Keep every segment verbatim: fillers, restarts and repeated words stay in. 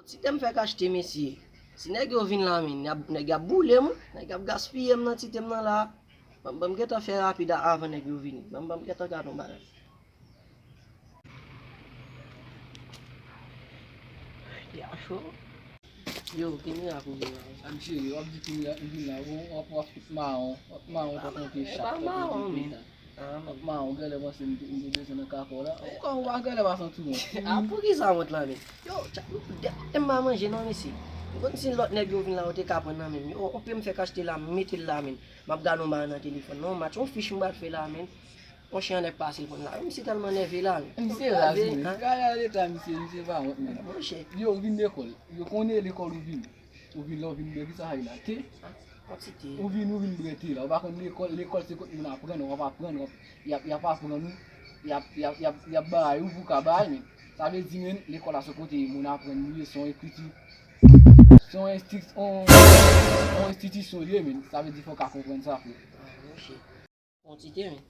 Ti te m fèk achte, mesye. Si nèg yo vin la, men, y ap, nèg y ap boule m, nèg y ap gaspiye m nan ti te m nan la. Ban m, ban m gentan fè rapid a, avan nèg yo vini. Ban m, ban m gentan gade yon bagay. Ya cho. Yo, ki mirak ou vin la? A, m cheri, w ap di ki mirak m vin la. Bon, w ap, w ap tout mawon, w ap mawon tankou yon pye chat, tankou yon pye peta. W ap mawon, w genlè panse m te, m te bezwen nan kakò la. Ou ka, ou pa genlè pa santi wont. A, poukisa wont la, men? Yo, tcha, de, de m pa manje non, mesye. M konn si lòt nèg yo vin la, yo te ka pran nan men m. Yo, on pye m fèk achte la, m mete l la, men. M ap gade yon bagay nan telefòn nan, yon match, yon fich m pral fè la, men. Yon chen nèg pase l pran la. Misye tèlman nève la, men. Misye raz, men. Gade eta misye, misye pa wont, men. Monchè. Yo, ou vin lekòl. Yo konnen lekòl ou vin. Ou vin la, ou vin bwè, kisa sa ye la? Te? A, yon ti te. Ou vin, ou vin bwè te la. Ou pa konn lekòl, lekòl se kote moun aprann, w ap aprann, w ap, y ap, y ap aprann ou, y ap, y ap, y ap, y ap bay ou pou w ka bay, men. Sa vle di, men, lekòl la se kote moun aprann li ye, se yon ekriti, se yon enstik-, yon, yon enstitisyon li ye, men. Sa vle di, fò w ka konprann sa, frè. A, monchè. Yon ti te, men.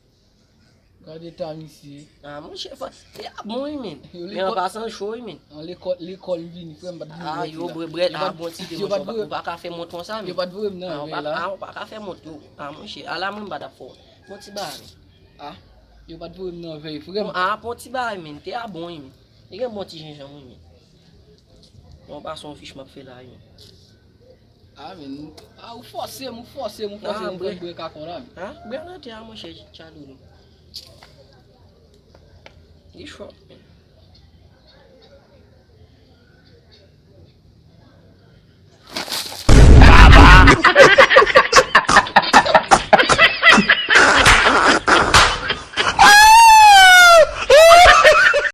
Gade eta misye. A, monchè, fò, te a bon, wi, men. Yo, men an lekòl, pasan l cho, wi, men. An lekòl, lekòl m vini, frè m, pa t vini. A, yo, brè, brè, a, bon ti te, monchè, ou pa, ou pa ka fè mont konsa, men. Yo pa t voye m nan vèy la. A, ou pa ka fè mont, yo. A, monchè, ala mwen m pa t ap fè w. Bon ti bagay, men. A, yo pa t voye m nan vèy, frè m. A, bon ti bagay, men. Te a bon, wi, men. Li gen bon ti jenjanm, wi, men. Bon, pa se yon fich m ap fè la, wi, men. A, men, a, ou fòse m, ou fòse m, ou fòse m, ou fè m bwè kakò la, men. A, bwè nan tè a, monchè, tchadoulou. Li cho, men.